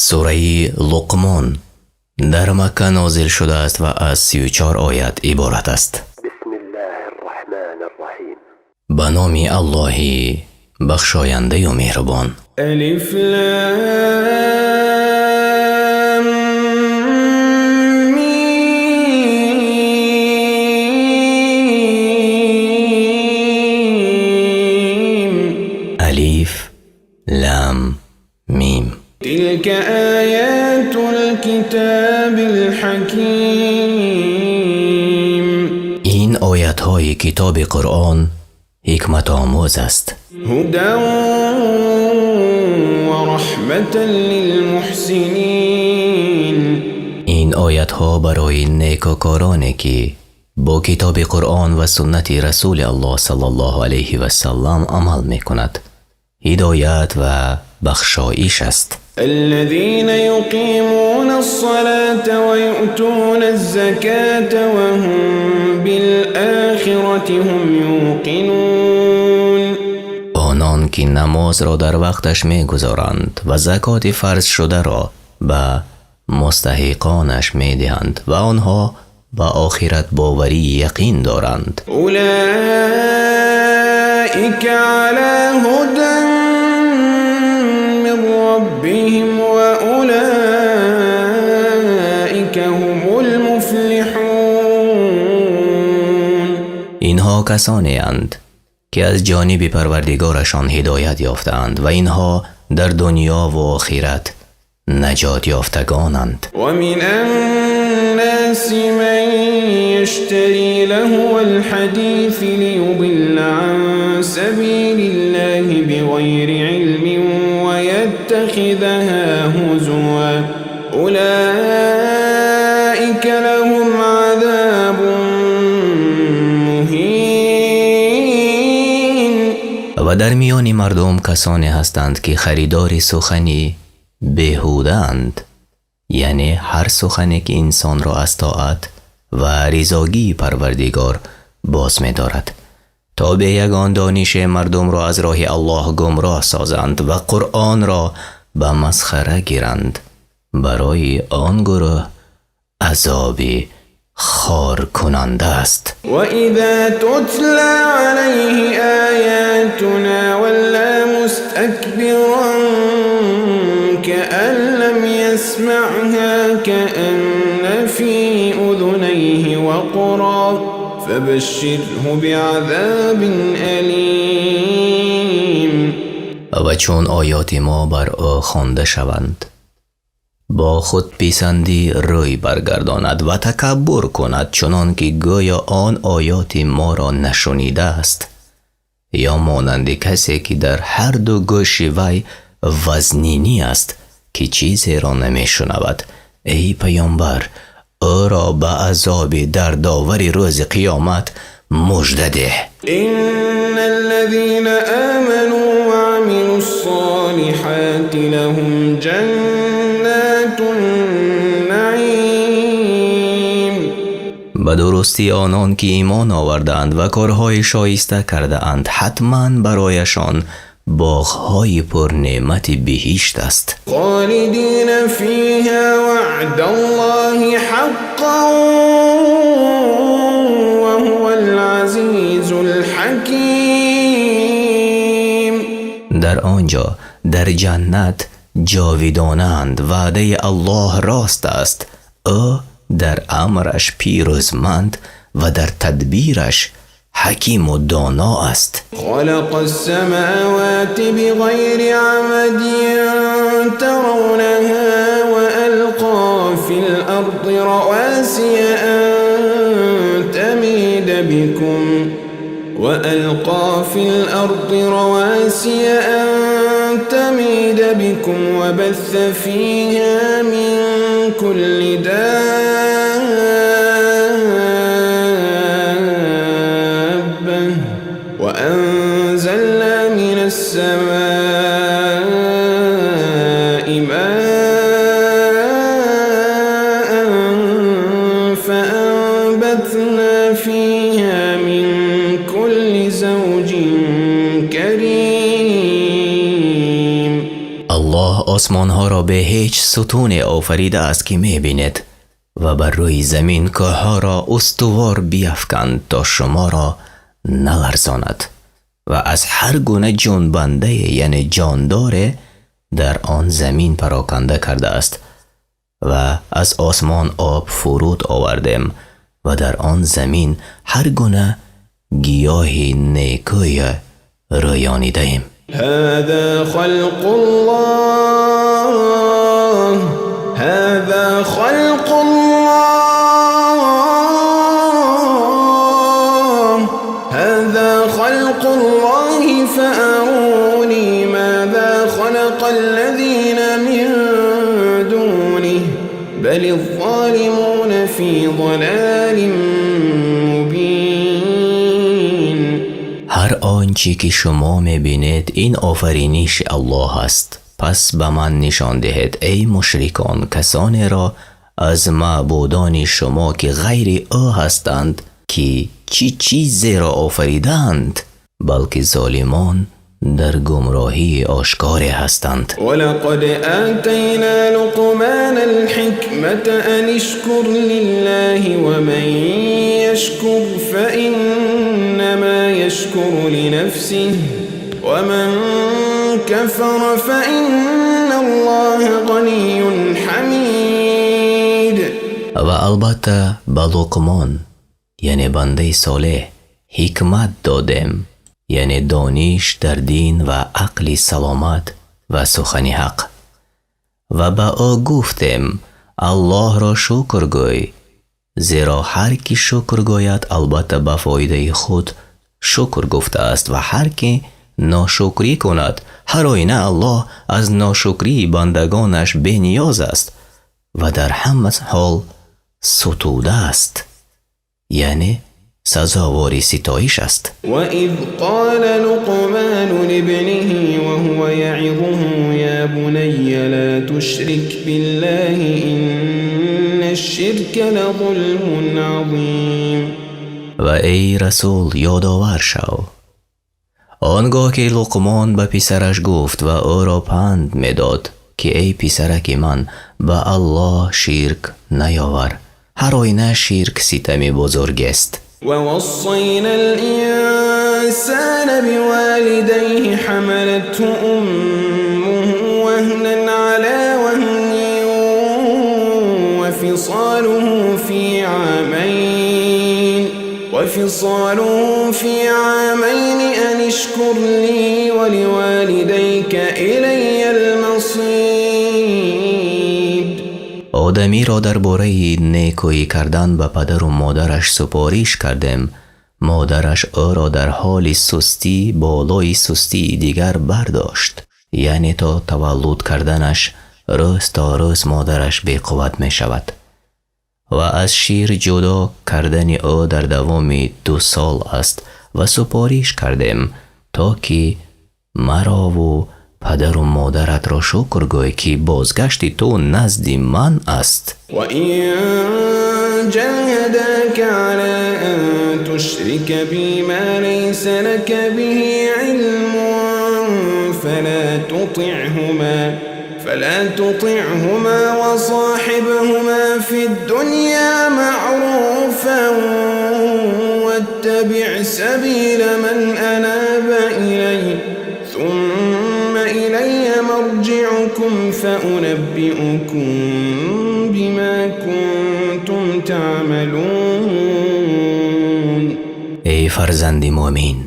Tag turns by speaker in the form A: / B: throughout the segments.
A: Сураи Луқмон дар Макка нозил шудааст ва аз 34 оят иборат аст.
B: بسم الله الرحمن الرحيم.
A: Ба номи Аллоҳи бахшояндаю меҳрубон.
C: ألف لام ميم.
A: Алиф, Лам, Мим.
C: تلك آيات الكتاب الحكيم.
A: Ин оятҳои китоби Қуръон ҳикматомӯз аст.
C: هدى ورحمة للمحسنين.
A: Ин оятҳо барои некӯкороне, ки бо китоби Қуръон ва суннати Расули Аллоҳ саллаллоҳу алайҳи васаллам амал мекунад, ҳидоят ва бахшоиш аст.
C: الذين يقيمون الصلاة ويؤتون الزكاة وهم بالآخرة هم يوقنون.
A: Онон ки намозро дар вақташ мегузоранд ва закоти фарзшударо ба мустаҳиқонаш медиҳанд ва онҳо ба охират боварии яқин доранд.
C: أولئك على هدى من ربهم وأولئك هم المفلحون.
A: Инҳо касонеанд, ки аз ҷониби Парвардигорашон ҳидоят ёфтаанд ва инҳо дар дунё ва охират наҷот ёфтагонанд.
C: ومن الناس من يشتري لهو الحديث ليضل عن سبيل الله بغير علم ويتخذها هزوا، أولئك لهم عذاب مهين.
A: Ва дар миёни мардум касоне ҳастанд, ки харидори сухани беҳудаанд, яъне ҳар сухане ки инсонро аз тоат ва ризогии Парвардигор боз медорад, то бе ягон донише мардумро аз роҳи Аллоҳ гумроҳ созанд ва Қуръонро ба масхара гиранд. Барои он гурӯҳ азоби хоркунанда аст.
C: وإذا تتلى عليه آياتنا ولى مستكبرا كأن لم يسمعها، كأن في أذنيه وقرا، فبشره بعذاب أليم.
A: Ва чун оёти мо бар ӯ хонда шаванд, бо худписандӣ рӯй баргардонад ва такаббур кунад, чунон ки гӯё он оёти моро нашунидааст ё монанди касе ки дар ҳарду гӯши вай вазнинӣ аст, ки чизеро намешунавад. Эй паёмбар, ӯро ба азоби дардовари рӯзи қиёмат мужда деҳ.
C: إن الذين آمنوا وعملوا الصالحات لهم جنات النعيم.
A: Ба дурустӣ, онон ки имон овардаанд ва корҳои шоиста кардаанд, ҳатман барояшон боғҳои пурнеъмати биҳишт аст.
C: خالدين فيها، وعد الله حقا وهو العزيز الحكيم.
A: Дар он ҷо, дар ҷаннат, ҷовидонаанд. Ваъдаи Аллоҳ рост аст, ӯ дар амраш пирӯзманд ва дар тадбираш ҳакиму доно аст.
C: خلق السماوات بغير عمد ترونها، وألقى في الأرض رواسي أن تميد بكم، وألقى في الأرض رواسي أن تميد بكم، وبث فيها من كل دابة، وأنزلنا من السماء ماء فأنبتنا فيها من كل زوج كريم.
A: Аллоҳ осмонҳоро бе ҳеҷ сутуне офаридааст, ки мебинед, ва бар рӯи замин кӯҳҳоро устувор биафканд, то шуморо наларзонад, ва аз ҳар гуна ҷунбандае, яъне ҷондоре, дар он замин пароканда кардааст, ва аз осмон об фуруд овардем ва дар он замин ҳар гуна гиёҳи некӯе рӯёнидаем.
C: هذا خلق الله هذا خلق الله هذا خلق الله فأروني ماذا خلق الذين من دونه بل الظالمون في ضلال مبين.
A: Ҳар он чӣ ки шумо мебинед, ин офариниши Аллоҳ аст. Пас ба ман нишон диҳед, эй мушрикон, касонеро аз маъбудони шумо, ки ғайри ӯ ҳастанд, ки чӣ чизеро офаридаанд, балки золимон дар гумроҳии ошкоре ҳастанд.
C: ولقد آتينا لقمان الحكمة أن اشكر لله ومن يشكر فإنما يشكر لنفسه ومن كفر فإن الله غني حميد.
A: Ва албатта ба Луқмон, яъне бандаи солеҳ, ҳикмат додем, яъне дониш дар дин ва ақли саломат ва сухани ҳақ, ва ба ӯ гуфтем: Аллоҳро шукр гӯй, зеро ҳар ки шукр гӯяд, албатта ба фоидаи худ шукр гуфтааст, ва ҳар ки ношукрӣ кунад, ҳар оина Аллоҳ аз ношукрии бандагонаш бениёз аст ва дар ҳама ҳол сутуда аст, яъне сазовори ситоиш аст.
C: وإذ قال لقمان لابنه وهو يعظه يا بني لا تشرك بالله إن الشرك لظلم عظيم.
A: Ва эй расул, ёдовар шав, он гоҳ ки Луқмон ба писараш гуфт ва ӯро панд медод, ки эй писараки ман, ба Аллоҳ ширк наёвар, ҳар оина ширк ситами бузургест.
C: ووصينا الإنسان بوالديه حملته أمه وهنا على وهن وفصاله في عامين أن اشكر لي ولوالديك إلي المصير.
A: Одамиро дар бораи некӯӣ кардан ба падару модараш супориш кардем. Модараш ӯро дар ҳоли сустӣ болои сустии дигар бардошт, яъне то таваллуд карданаш рӯз то рӯз модараш беқувват мешавад, ва аз шир ҷудо кардани ӯ дар давоми 2 сол аст, ва супориш кардем, то ки марову падару модаратро шукр гӯй, ки бозгашти ту назди ман аст.
C: وإن جاهداك على أن تشرك بي ما ليس لك به علم فلا تطعهما وصاحبهما في الدنيا معروفا واتبع سبيل من أناب إلي ثم إلي مرجعكم فأنبئكم بما كنتم تعملون.
A: Эй фарзанди муъмин,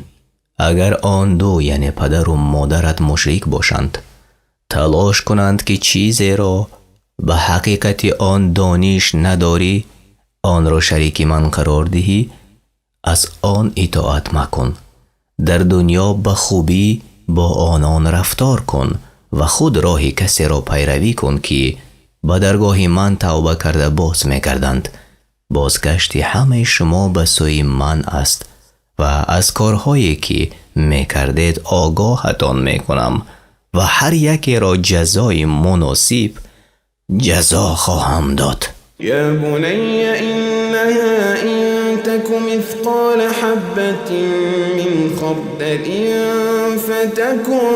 A: агар он ду, яъне падару модарат, мушрик бошанд, талош кунанд, ки чизеро ба ҳақиқати он дониш надорӣ, онро шарики ман қарор диҳӣ, аз он итоат макун. Дар дунё ба хубӣ бо онон рафтор кун ва худ роҳи касеро пайравӣ кун, ки ба даргоҳи ман тавба карда боз мегарданд. Бозгашти ҳамаи шумо ба сӯи ман аст ва аз корҳое ки мекардед огоҳатон мекунам ва ҳар якеро ҷазои муносиб ҷазо хоҳам дод.
C: يا بني إنها إن تك مثقال حبة من خردل فتكن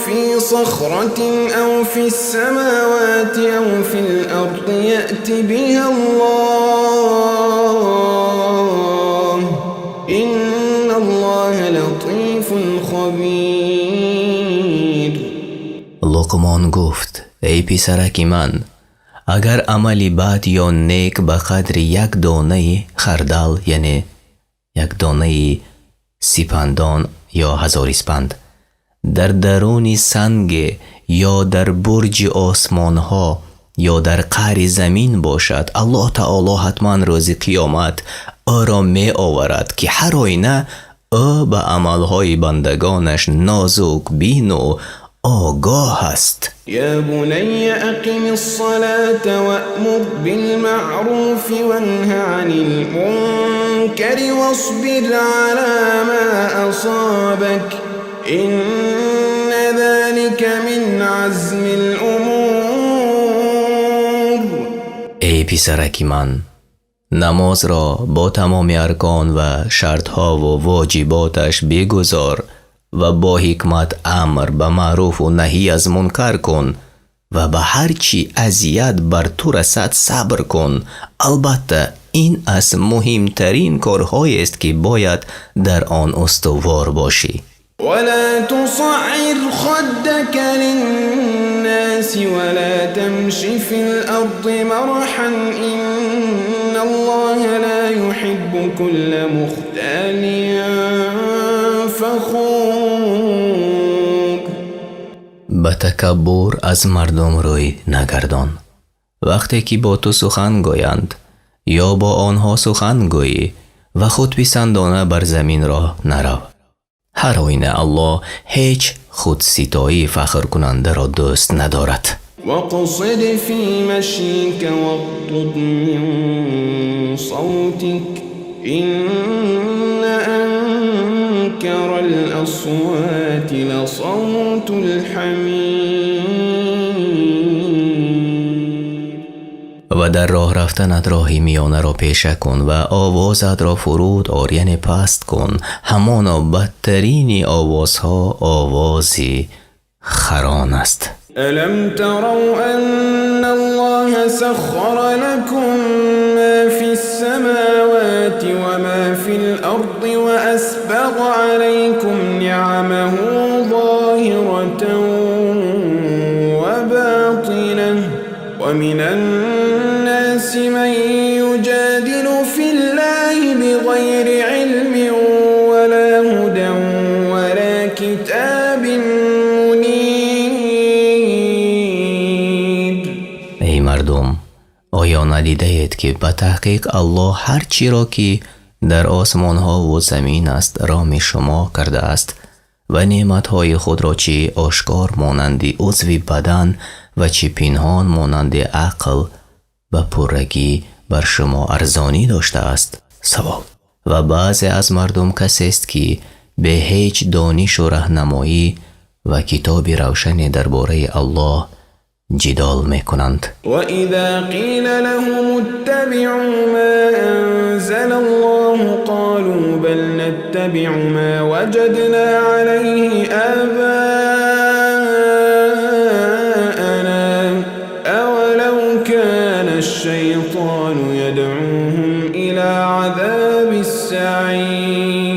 C: في صخرة أو في السماوات أو في الأرض يأت بها الله إن الله لطيف خبير.
A: Луқмон гуфт: эй писараки ман, агар амали бад ё нек ба қадри як донаи хардал, яъне як донаи сипандон ё ҳазориспанд, дар даруни санге ё дар бурҷи осмонҳо ё дар қаъри замин бошад, Аллоҳ таоло ҳатман рӯзи қиёмат ӯро меоварад, ки ҳар оина ӯ ба амалҳои бандагонаш нозук бину огоҳ аст.
C: يا بني أقم الصلاة وأمر بالمعروف وانه عن المنكر واصبر على ما أصابك إن ذلك من عزم الأمور.
A: Эй писараки ман, намозро бо тамоми аркон ва шартҳову воҷиботаш бигузор ва бо ҳикмат амр ба маъруфу наҳӣ аз мункар кун ва ба ҳар чӣ азият бар ту расад сабр кун. Албатта, ин аз муҳимтарин корҳоест, ки бояд дар он устувор бошӣ.
C: ولا تصعر خدك للناس ولا تمش في الأرض مرحا إن الله لا يحب كل مختال فخور.
A: Ба такаббур аз мардум рӯй нагардон, вақте ки бо ту сухан гӯянд ё бо онҳо сухан гӯӣ, ва худписандона бар замин роҳ нарав. Ҳар оина Аллоҳ ҳеҷ худситоӣ фахркунандаро дӯст надорад.
C: واقصد في مشيك واغضض من صوتك إن أنكر الأصوات لصوت الحمير.
A: Ва дар роҳ рафтанат роҳи миёнаро пеша кун ва овозатро фуруд ор, яъне паст кун. Ҳамоно бадтарини овозҳо овози харон аст.
C: ألم تروا أن الله سخر لكم ما في السماوات وما في الأرض وأسبغ عليكم نعمه ظاهرة وباطنة ومن الناس من يجادل في الله بغير علم ولا هدى ولا كتاب منير.
A: Эй мардум, оё надидаед, ки ба таҳқиқ Аллоҳ ҳар чиро, ки дар осмонҳову замин аст, роми шумо кардааст ва неъматҳои худро чӣ ошкор монанди узви бадан ва чӣ пинҳон монанди ақл ба пуррагӣ бар шумо арзонӣ доштааст? Савол: ва баъзе аз мардум касест, ки бе ҳеҷ донишу раҳнамоӣ ва китоби равшане дар бораи Аллоҳ ҷидол мекунанд.
C: وإذا قيل لهم اتبعوا ما أنزل الله قالوا بل نتبع ما وجدنا عليه آباءنا أولو كان الشيطان يدعوهم إلى عذاب السعير.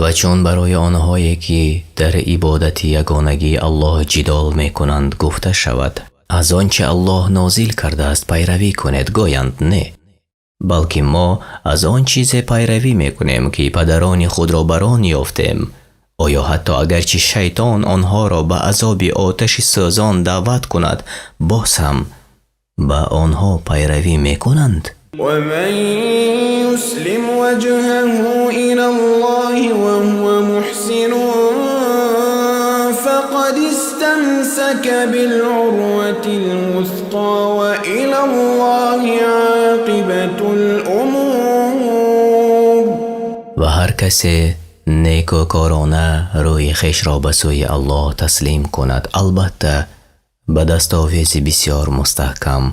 A: Ва чун барои онҳое, ки дар ибодати ягонагии Аллоҳ ҷидол мекунанд, гуфта шавад: аз он чи Аллоҳ нозил кардааст пайравӣ кунед, гӯянд: не, балки мо аз он чизе пайравӣ мекунем, ки падарони худро бар он ёфтем. Оё ҳатто агарчи шайтон онҳоро ба азоби оташи сӯзон даъват кунад, боз ҳам ба онҳо пайравӣ мекунанд?
C: ومن يسلم وجهه إلى الله وهو محسن فقد استمسك بالعروة الوثقى وإلى الله عاقبة الأمور.
A: Ва ҳар касе Некӯкорона рӯи хешро ба сӯи Аллоҳ таслим кунад, албатта ба дастовези бисёр мустаҳкам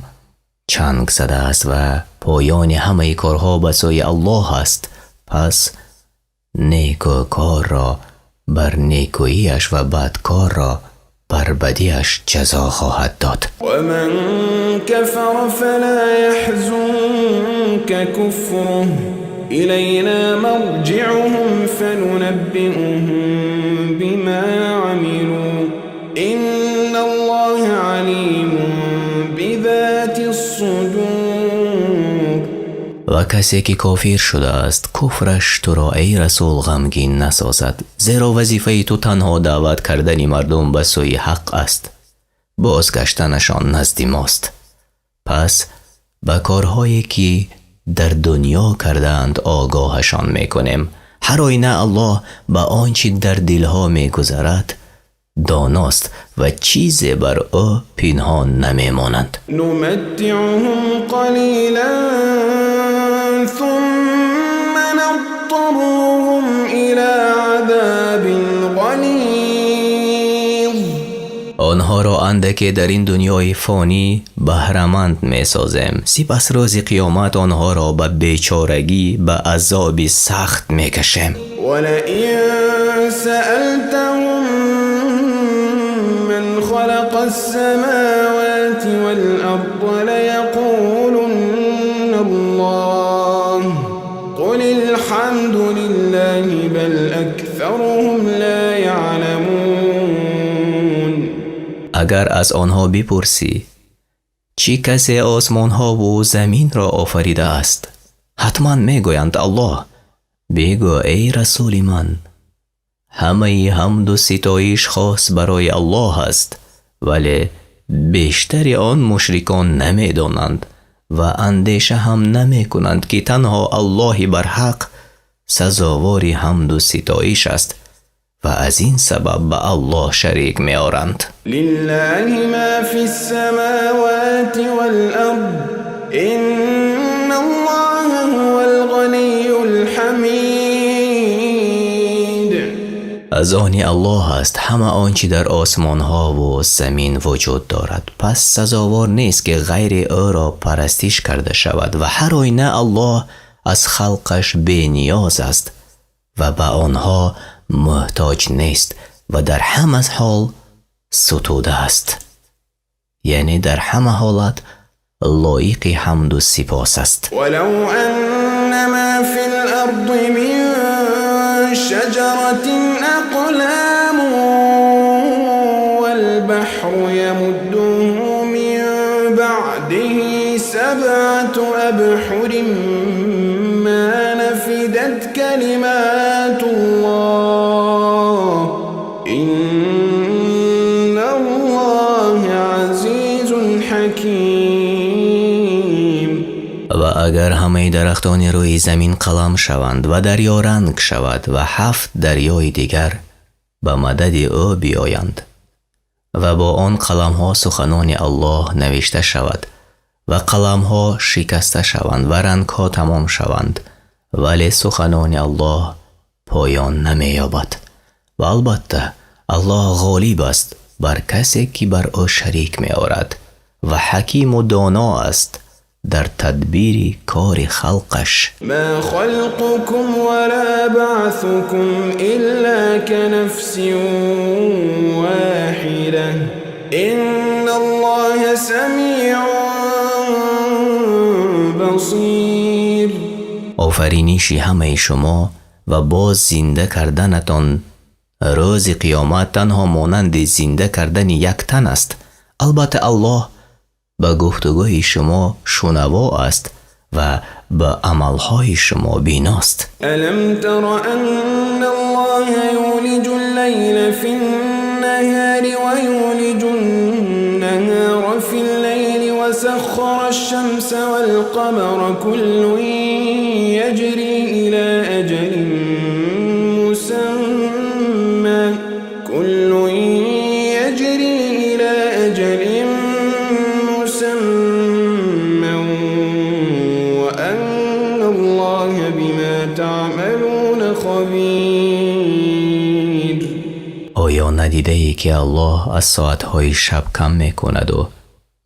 A: чанг задааст ва поёни ҳамаи корҳо ба сӯи Аллоҳ аст. Пас некӯкорро бар некӯияш ва бадкорро бар бадиаш ҷазо хоҳад дод.
C: ومن كفر فلا يحزنك كفره إلينا مرجعهم فننبئهم بما عملوا إن الله عليم بذات الصدور.
A: Ва касе ки кофир шудааст, куфраш туро, эй расул, ғамгин насозад, зеро вазифаи ту танҳо даъват кардани мардум ба сӯи ҳақ аст. Бозгаштанашон назди мост, пас ба корҳое ки дар дунё кардаанд огоҳашон мекунем. Ҳар оина Аллоҳ ба он чи дар дилҳо мегузарад доност ва чизе бар ӯ пинҳон намемонад.
C: نمتعهم قليلا ثم نضطرهم إلى عذاب غليظ.
A: Онҳоро андаке дар ин дунёи фонӣ баҳраманд месозем, сипас рӯзи қиёмат онҳоро ба бечорагӣ ба азоби сахт мекашем.
C: ولئن سألتهم من خلق السماوات والأرض ليقولن الله قل الحمد لله بل أكثرهم لا يعلمون.
A: Агар аз онҳо бипурсӣ, чӣ касе осмонҳову заминро офаридааст, ҳатман мегӯянд: Аллоҳ. Бигӯ, эй расули ман, ҳамаи ҳамду ситоиш хос барои Аллоҳ аст, вале бештари он мушрикон намедонанд ва андеша ҳам намекунанд, ки танҳо Аллоҳи барҳақ сазовори ҳамду ситоиш аст ва аз ин сабаб ба Аллоҳ шарик меоранд.
C: لله ما في السماوات والأرض إن الله هو الغني الحميد.
A: Аз они Аллоҳ аст ҳама он чи дар осмонҳову замин вуҷуд дорад. Пас сазовор нест, ки ғайри ӯро парастиш карда шавад ва ҳар оина Аллоҳ аз халқаш бениёз аст ва ба онҳо муҳтоҷ нест ва дар ҳама ҳол сутуда аст, яъне дар ҳама ҳолат лоиқи ҳамду сипос аст.
C: ولو أن ما في الأرض من شجرة أقلام والبحر يمده من بعده 7 أبحر ما نفدت كلمات الله إن الله عزيز حكيم.
A: Ва агар ҳамаи дарахтони рӯи замин қалам шаванд ва дарё ранг шавад ва ҳафт дарёи дигар ба мадади ӯ биёянд ва бо он қаламҳо суханони Аллоҳ навишта шавад ва қаламҳо шикаста шаванд ва рангҳо тамом шаванд, вале суханони Аллоҳ поён намеёбад. Ва албатта Аллоҳ ғолиб аст бар касе ки бар ӯ шарик меорад ва ҳакиму доно аст дар тадбири кори халқаш.
C: ما خلقكم ولا بعثكم إلا كنفس واحدة إن الله سميع بصير.
A: Офариниши ҳамаи шумо ва боз зинда карданатон рӯзи қиёмат танҳо монанди зинда кардани як тан аст. Албатта Аллоҳ ба гуфтугӯи шумо шунаво аст ва ба амалҳои шумо биност.
C: ألم تر أن الله يولج الليل في النهار ويولج النهار في الليل وسخر الشمس والقمر كل يجري إلى أجل مسمى كل يجري إلى أجل مسمى وأن الله بما تعملون خبير.
A: Оё надидаӣ, ки Аллоҳ аз соатҳои шаб кам мекунад ва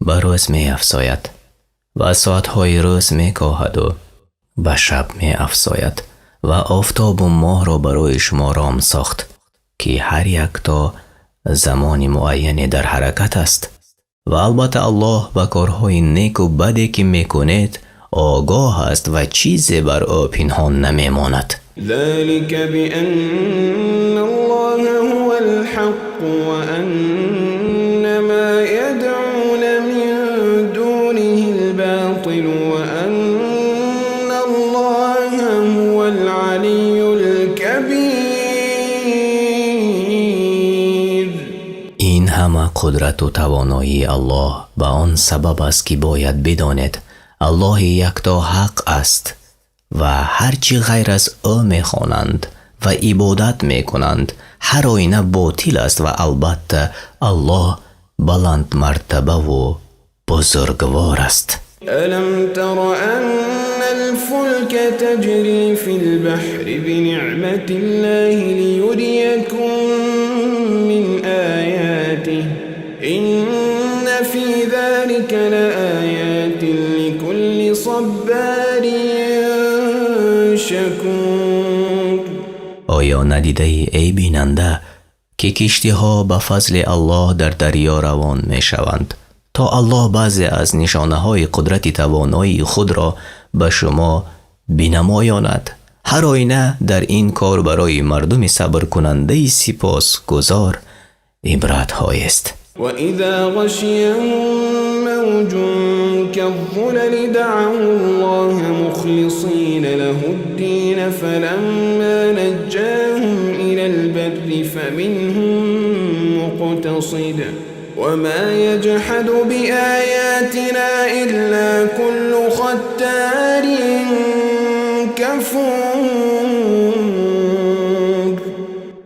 A: ба рӯз меафзояд ва аз соатҳои рӯз мекоҳад ва ба шаб меафзояд ва офтоб ва моҳро барои шумо ром сохт, ки ҳар як то замони муайяне дар ҳаракат аст ва албатта Аллоҳ ба корҳои нек ва бадӣ ки мекунед огоҳ аст ва чизе бар ӯ пинҳон намемонад.
C: ذلك بأن الله هو الحق وأن ما يدعون من دونه الباطل وأن الله هو العلي الكبير.
A: Ин ҳама қудрат ва тавоноии Аллоҳ ба он сабаб аст, ки бояд бидонед Аллоҳи якто ҳақ аст ва ҳар чи ғайр аз ӯ мехонанд ва ибодат мекунанд, ҳар оина ботил аст ва албатта Аллоҳ баландмартаба ва бузургвор аст.
C: ألم تر أن الفلك تجري في البحر بنعمة الله ليريكم من آياته إن في ذلك لآيات لكل صبار شكور.
A: Оё надидаӣ, эй бинанда, ки киштиҳо ба фазли Аллоҳ дар дарё равон мешаванд, то Аллоҳ баъзе аз нишонаҳои қудрати тавоноии худро ба шумо бинамоёнад? Ҳар оина дар ин кор барои мардуми сабркунандаи сипосгузор ибратҳоест.
C: وإذا غشيهم موج كالظلل دعوا الله مخلصين له الدين فلما نجاهم إلى البر فمنهم مقتصد وما يجحد بآياتنا إلا كل ختار كفور.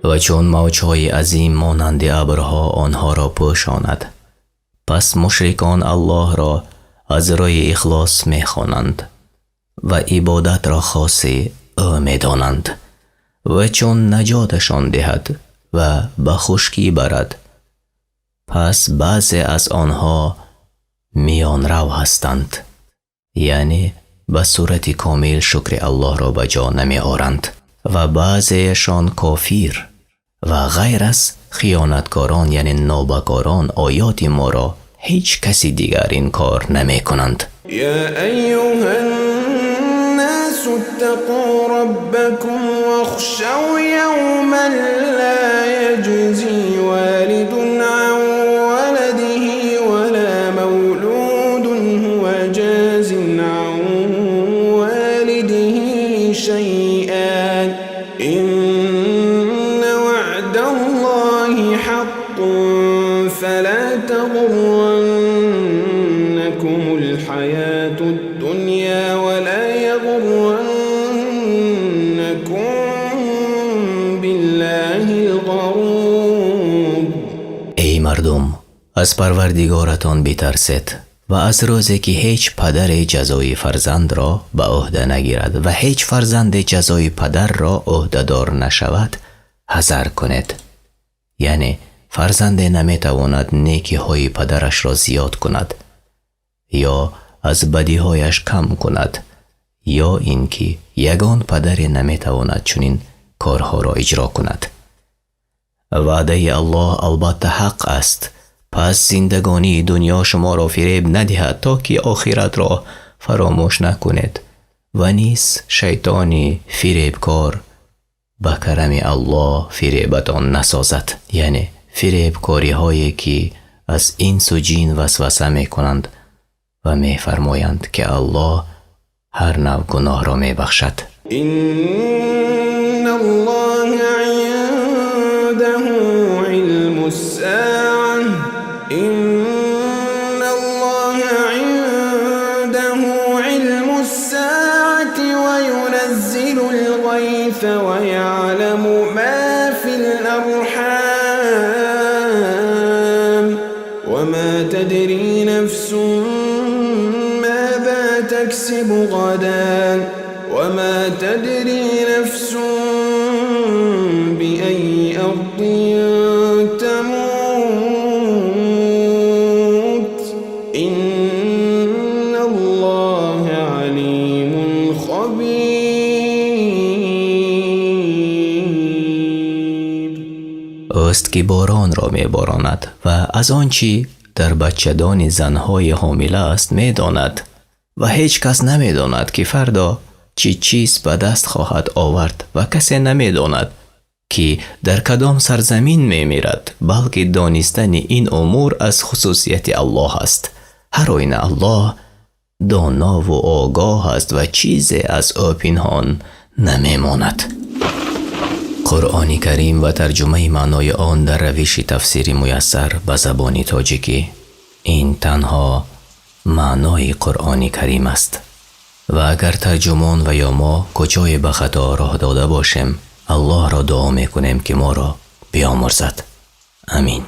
A: Ва чун мавҷҳои азим монанди абрҳо онҳоро пӯшонад, пас мушрикон Аллоҳро аз рӯи ихлос мехонанд ва ибодатро хоси ӯ медонанд ва чун наҷоташон диҳад ва ба хушкӣ барад, пас баъзе аз онҳо миёнрав ҳастанд, яъне ба сурати комил шукри Аллоҳро ба ҷо намеоранд ва баъзеяшон кофир ва ғайр аз хиёнаткорон, яъне нобакорон, оёти моро ҳеҷ каси дигар инкор намекунанд.
C: يا أيها الناس اتقوا ربكم واخشوا يوما لا يجزي والد عن ولده ولا مولود هو جاز عن والده شيئا إن وعد الله حق فلا تغرنكم الحياة الدنيا ولا يغرنكم بالله الغرور.
A: Эй мардум, аз Парвардигоратон битарсед ва аз рӯзе ки ҳеҷ падаре ҷазои фарзандро ба ӯҳда нагирад ва ҳеҷ фарзанде ҷазои падарро ӯҳдадор нашавад ҳазар кунед, яъне фарзанде наметавонад некиҳои падарашро зиёд кунад ё аз бадиҳояш кам кунад, ё ин ки ягон падаре наметавонад чунин корҳоро иҷро кунад. Ваъдаи Аллоҳ албатта ҳақ аст, пас зиндагонии дунё шуморо фиреб надиҳад, то ки охиратро фаромӯш накунед ва низ шайтони фиребкор ба карами Аллоҳ фиребатон насозад, яъне фиребкориҳое ки аз инсу ҷин васваса мекунанд ва мефармоянд, ки Аллоҳ ҳар нав гуноҳро мебахшад.
C: إن الله عنده علم الساعة إن الله عنده علم الساعة وينزل الغيث ويعلم ما في الأرحام وما تدري نفس ماذا تكسب غدا وما تدري نفس بأي أرض
A: Ӯст ки боронро меборонад ва аз он чӣ дар бачадони занҳои ҳомила аст медонад ва ҳеҷ кас намедонад, ки фардо чӣ чиз ба даст хоҳад овард ва касе намедонад, ки дар кадом сарзамин мемирад, балки донистани ин умур аз хусусияти Аллоҳ аст. Ҳар оина Аллоҳ доно ва огоҳ аст ва чизе аз ӯ пинҳон намемонад. Қуръони Карим ва тарҷумаи маънои он дар равиши тафсири муяссар ба забони тоҷикӣ. Ин танҳо маънои Қуръони Карим аст ва агар тарҷумон ва ё мо куҷое ба хато роҳ дода бошем, Аллоҳро дуо мекунем, ки моро биёмурзад. Амин.